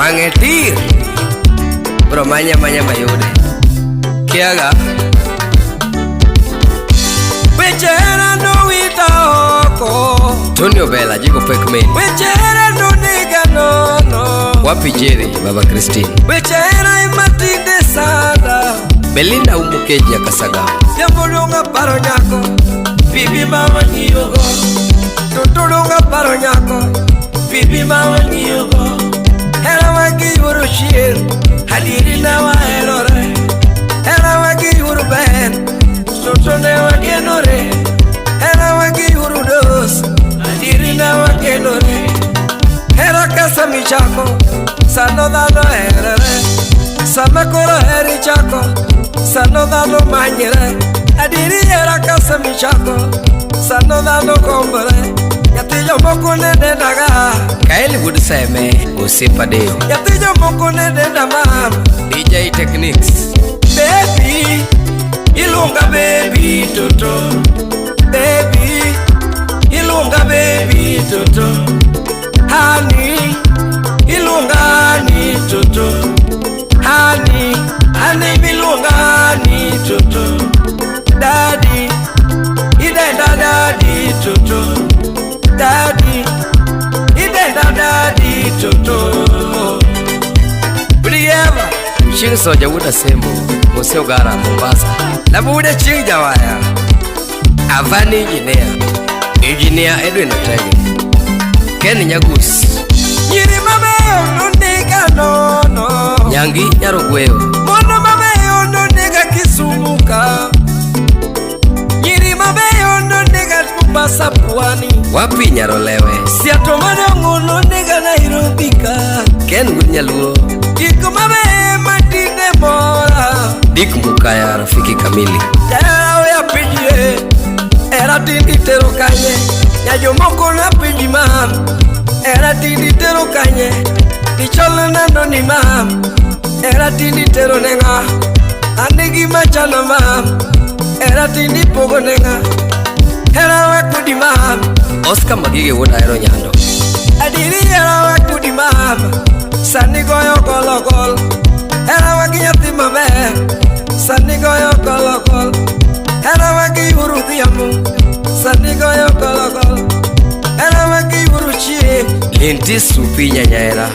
Wang'e tir. Bro manya manya mayude. Kiaga. Weche hera nowita oko. Tony Obela jigo pek meni. Weche hera nonega nono. Wapi Jerry Baba Christine. Weche hera ema tinde sana. Belinda Umukeji ya Kasagam. Jambo donga paro nyako. Bibi ma wang'iyogo. Toto donga paro nyako. Bibi ma wang'iyogo. Hera wagi yuoro chien. Adieri ne waherore. Hera wagi yuoro ber. Toto ne wagenore. Hera wagi yuoro dos. Adieri ne wagenore. Hera kasa michako. Sano dhano herore. Sama koro heri chako. Sano dhano manyre. Adieri hera kasa michako. Sano dhano gombore. Nyathi jomoko ne dendaga. Kael Wood Seme Osiepa Deo. Nyathi jomoko ne denda mam. DJ Techniques. Baby, iluonga baby toto. Baby, iluonga baby toto. Honey, iluonga honey toto. Honey, honey miluonga honey toto. Daddy, idenda daddy toto. Daddy, idenda daddy toto. Brieva. Chieng' Soja Wuod Asembo Mose Ogara Mombasa. Labude chieng' Jawaya. Avani Engineer. Engineer Edwin Otege. Ken Nyagus. Nyiri mabeyo nonega nono. Nyangi Nyarogweo. Mondo mabeyo nonega Kisumu ka. Nyiri mabeyo nonega Mombasa pwani. Wapi Nyarolewe. Siato madongo nonega Nairobi ka. Ken Wuod Nyaluo. Gik mabeyo matinde mora. Dick Mukaya rafiki kamili. Jahera oya penjie. Era tindi tero kanye. Nyajomoko na penji mam. Era tindi tero kanye. Dichol nando ni mam. Era tindi tero ne ng'a. An gi machano mam. Era tindi pogo ne ng'a. Hera wa kudi mam. Oscar Magige Wuod Ahero Nyando. Adieri hera wa kudi mam. Sani goyo golo gol. Hera wa gi nyathi maber. Sani goyo golo gol. Hera wa gi uru dhiambo. Sani goyo golo gol. Hera wa gi uru chieng'. Linti Supi Nyanyaera.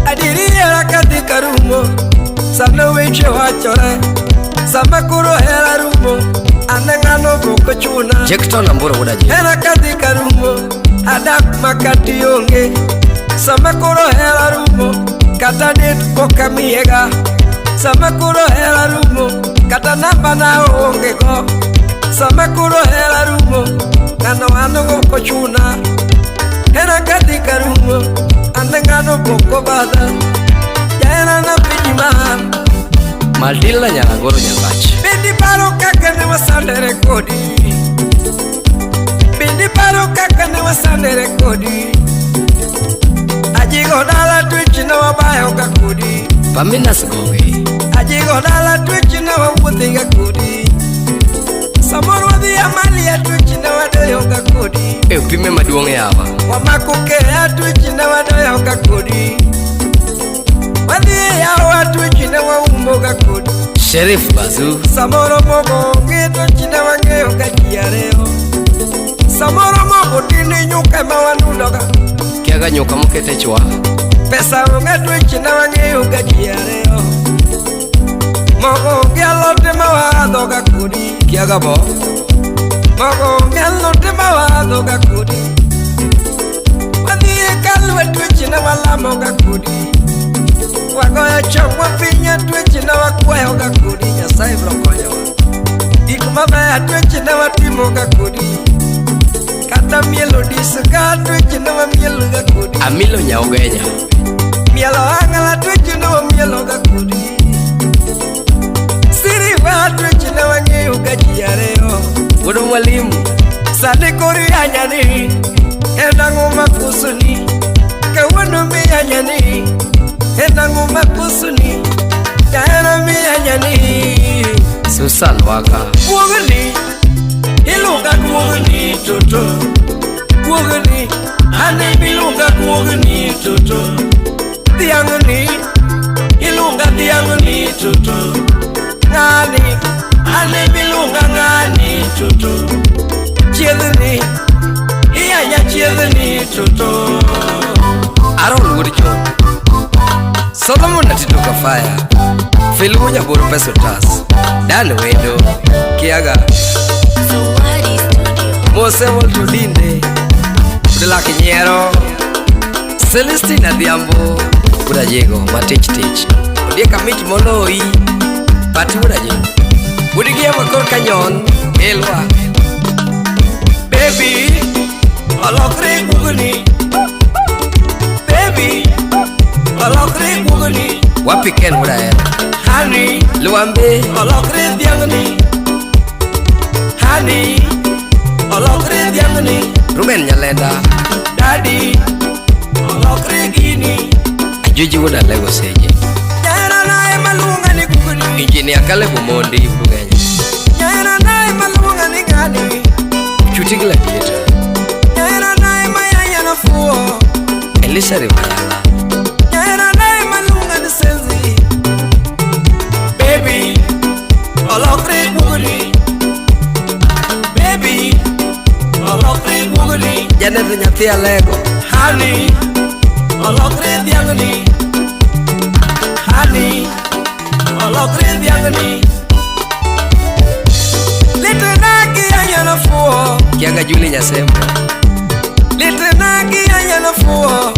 Adieri hera kadhi karumo. Sano weche wachore. Sama koro hera rumo. An ng'ano bok ochuna. Jackton Amboro Wuod Ajim. Hera kadhi karumo. Adak makati onge. Sama koro hera rumo. Kata det pok amiyega. Sama koro hera rumo. Kata namba na onge go. Sama koro hera rumo. Ng'ano an ok ochuna. Hera kadhi karumo. An ng'ano pok obadha. Jahera na penji mam. Matilda Nyaragoro Nyakach. Bende paro kaka ne wasandere kodi. Bende paro kaka ne wasandere kodi. Ajigo dala twech ne wabayo ga kodi. Paminas Goge. Ajigo dala twech ne wawuothe ga kodi. Samoro wadhi Amalia twech ne wadoyo ga kodi. E pime maduong' yawa. Wamako keya twech ne wadoyo ga kodi. Wadhi e yawa twech ne waumo ga kodi. Sheriff Bazu. Samoro mogo onge to chine wang'eyo ga ji ariyo. Samoro mogo tinde nyuka ema wanudoga. Kiaga nyuka mokete chwa. Pesa onge to chine wang'eyo ga ji ariyo. Mogo onge alot ema wadhoga kodi. Kiaga bo. Mogo onge alot ema wadhoga kodi. Wadhi e kalwe to chine walamoga kodi. Wagoyo chongwa piny twech ne wakwayo ga kodi. Nyasaye biro konyowa. Gik mabeyo twech ne watimo ga kodi. Kata mielo diska twech ne wamielo ga kodi. Amilo Nyaugenya. Mielo ang'ala twech ne wamielo ga kodi. Siriva twech ne wang'eyo ga ji ariyo. Wuod Mwalimu. Sani koro iyanya ni. En ang'o makusoni? Kawuono miyanya ni. En ang'o makusoni? Jahera miyanya ni. Susan Waka. Guogni, iluonga guogni toto. Guogni, an ema iluonga guogni toto. Dhiang'ni, Wuod John. Solomon Atindo Kafaya. Phil Wunya Bur Pesa Otas. Dan Wendo. Kiaga. Zawadi Studio. Mose Walter Dinde. Udalak Nyiero. Celestine Adhiambo. Wuod Ajego matich tich. Ondiek amich moloyi. Pati Wuod Ajego. Wuod Giema kor kanyon. Elwa. Baby, olokre gugni. Baby, olokre gugni. Wapi Ken Wuod Ahero. Honey, Luambe. olokre dhiang'ni. Honey, olokre dhiang'ni. Ruben Nyalenda. Daddy, olokre gini. Ajuji Wuod Alego Seje. Jaherana ema luonga ni gugni. Engineer Caleb Omondi Ugenya. Jaherana ema luonga ni gani. Chuti Gladiator. Jaherana ema yanya na fuo. Elisha Rimayala. Jaherana ema luonga ni senzi. Baby, olokre gugni. Baby, olokre gugni. Janet nyathi Alego. Honey, olokre dhiang'ni. Honey, olokre dhiang'ni. Litena gi yanya na fuo. Kiaga Juli Nyasembo. Litena gi yanya na fuo.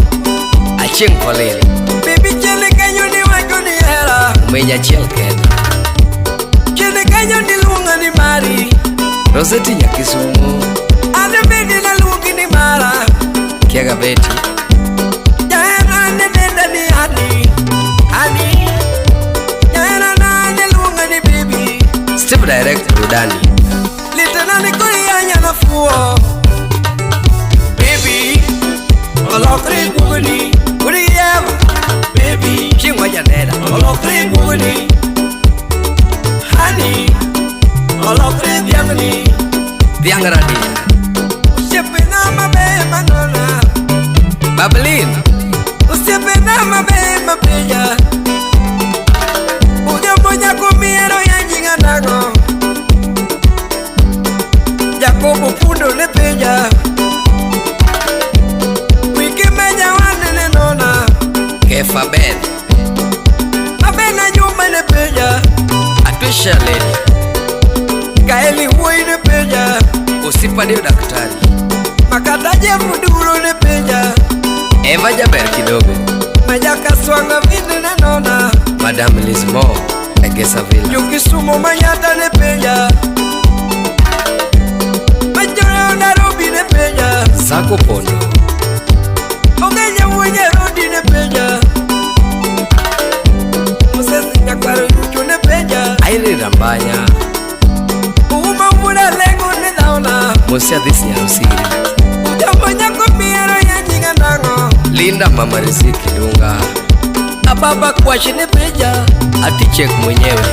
Achieng' Kolil. Baby chene kanyo ni wacho ni hera. Umeny achiel kende. Chene kanyo ni luonga ni mari. Roseti Nyakisumo. An bende naluongi ni mara. Kiaga Beti. Jahera ne denda ni honey. Honey. Jahera na ne luonga ni baby. Steve Direct Burudani. Litena ni kori yanya na fuo. Baby, olokre gugni. Wuod Giema. Baby, Chieng' wajaneda. olokre gugni. Honey, olokre dhiang'ni. Dhiang' Radia. Osiepena maber manona. Babelin. Osiepena maber mapenja. Ujombo nyako miero yanji ng'anago. Jakobo Pundo ne penja. Wike meja wane ne nona. Kefa Ben. Abena Juma ne penja. Atwisha Lady. Kaeli wuoyi ne penja. Osipa dio daktari. Makata Jeff Duro ne penja. Eva Jaber kidogo. Majaka Swanga vinde ne nona. Madam Lizmo. Egesa Villa. Jokisumo Manyata ne penja. Majoro Nairobi ne penja. Sako Pondo. Ogenya wuoyi Nyarodi ne penja. Moses Nyakwaro Yucho ne penja. Irene Rambanya. Uma wuod Alego ne dhaona. Mosi Adhis Nyarosiri. Ujombo nyako miero yanyi ng'anang'o. Linda Mama Riziki Dunga. Ababa Kwash ne penja. Atichek mwenyewe.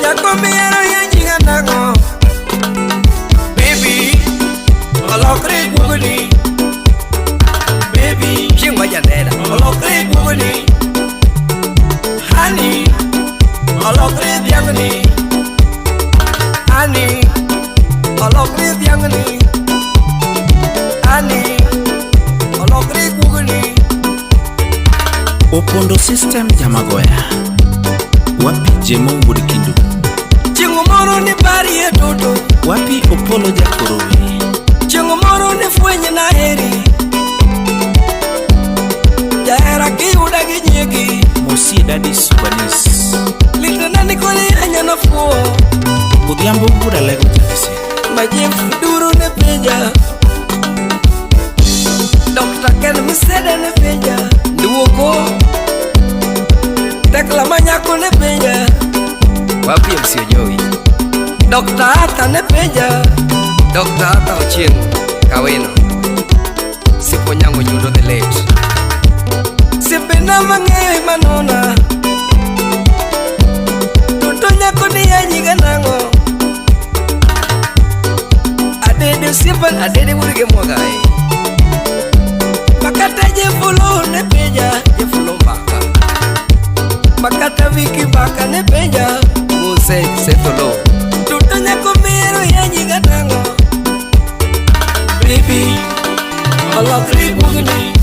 Nyako miero yanyi ng'anang'o. Baby, olokre gugni. Baby, Chieng' wajaneda. olokre gugni. Honey, olokre dhiang'ni. Honey, olokre dhiang'ni. Honey, olokre gugni. Opondo System Jamagoya. Wapi Jemo Wuod Kindu. Chieng' moro ne parie toto. Wapi Opolo Jakorowi. Chieng' moro ne fwenyo na heri. Jahera kiyuda gi nyiegi. Mosie Dadi Subanis. Litna ni kori yanya na fuo. Odhiambo Wuod Alego Jakise. Majef Duro ne penja. Dr. Ken Miseda ne penja. Duoko. Tekla manyako ne penja. Wapi MC Ojowi. Dr. Arthur ne penja. Dr. Arthur Ochieng' Kawino. Sipo Nyango Nyundo the late. Siepena mang'eyo ema nona. Toto nyako ni yanyi ga nang'o. Adede osiepa Adede wuod Gemwagai. Makata Jefulo ne penja. Jefulo Mbaka. Makata Viki Mbaka ne penja. Muse Setholo. Toto nyako miero yanyi ga nang'o. Baby, olokre gugni.